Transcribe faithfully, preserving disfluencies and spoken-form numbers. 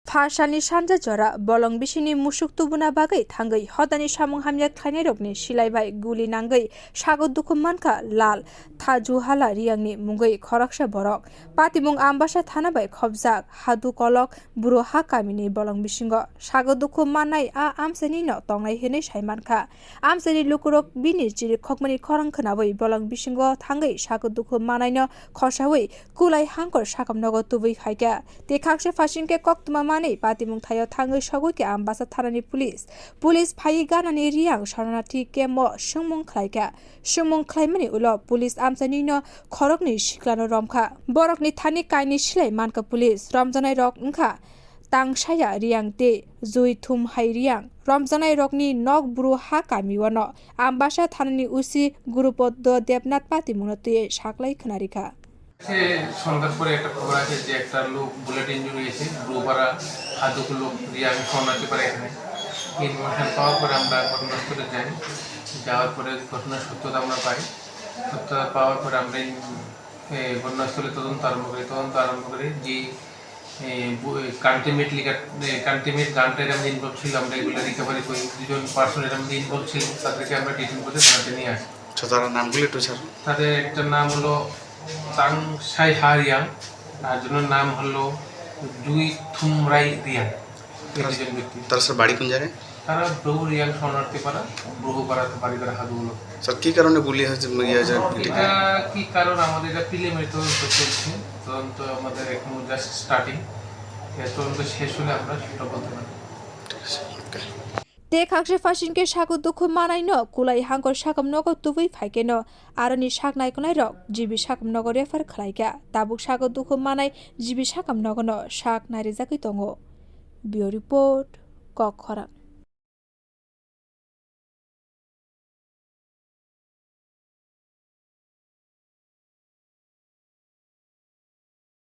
Pha salni sanja jora bolong bisingni musuk tubuna bagwi thangwi hodani samung hamya khlainairokni silai bai guli nangwi sago dukhu mankha Lal Thajuhala Riyangni mungwi khoroksa borok. Patimung Ambasa thana bai khopjak Hadu Kolok Buru ha kamini bolong bisingo sago dukhu mannai a amchaini no tongnai hinwi sai mankha. Amchaini lukurok bini chirikhokmani khorang khwnawi bolong bisingo thangwi sago dukhu manaino khosawi kulai hangkor sakam nogo tubui phaikha. Tei khaksa phasing khe koktwma manwi patimung thaio thangwi sogwi khe Ambasa thanani police. Police phaiwi ganani Riyang Sharanarthi camp o swngmung khlaikha. Swngmung khlaimani ulo police amchaini no khoroknwi siklano romkha. Borokni thani kainwi silai mankha police. Romjaknairok wngkha Tangsaya Riyang tei Jui Thumhai Riyang. Romjaknairokni nok bru ha kami wano Ambasa thanani O C Gurupodo Debnath patimungno twiwi saklai khwnarikha. সে সন্ধ্যার পরে একটা খবর আছে যে একটা লোক bullet injury হয়েছে ব্রুপাড়া হাদুকুলো রিয়াং শরণার্থী পাড়া এখানে। ইনফরমেশন পাওয়ার পরে আমরা ঘটনাস্থলে যাই। যাওয়ার পরে ঘটনার সত্যতা আমরা পাই। সত্যতা পাওয়ার পরে আমরা ইন- এ, ঘটনাস্থলে তদন্ত আরম্ভ করি। তদন্ত আরম্ভ করে যে এ, বু- এ, কান্ট্রিমেট লিগার এ, কান্ট্রিমেট গানটা এর মধ্যে ইনভলভ ছিল। আমরা এগুলো রিকভারি করি। দুজন পার্সন এর মধ্যে ইনভলভ ছিল, তাদেরকে আমরা ডিটেন করে থানাতে নিয়ে আসি। আচ্ছা, তারা নামগুলো একটু স্যার। তাদের একটা নাম হলো তাংসাই হারিয়াং, আর জনের নাম হলো দুই থুমরাই রিয়াং। এই তারা দুজন ব্যক্তি। তারা স্যার বাড়ি কোন জায়গায়? তারা ব্রহ্ম রিয়াং শরণার্থী পাড়া, ব্রহ্মপাড়া, বাড়িপাড়া হাদুগুলো। স্যার, কি কারণে গুলি হয়েছে, মানে, ইয়ে হয়েছে, এটা এটা? কি কারণ আমাদের এটা প্রিলিমিনারি তদন্ত চলছে, তদন্ত আমাদের এখনো জাস্ট স্টার্টিং। এর তদন্ত শেষ হলে আমরা সেটা বলতে পারবো। ঠিক আছে, ওকে। Tei khaksa phasing khe sago dukhu manaino kulai hangkor sakam nogo tubui phaikheno aroni sak naikolnairok G B sakam nogo refer khlaikha. Tabuk sago dukhu manai G B sakam nogono sak nairijagwi tongo. Bureau Report, Kokkhorang.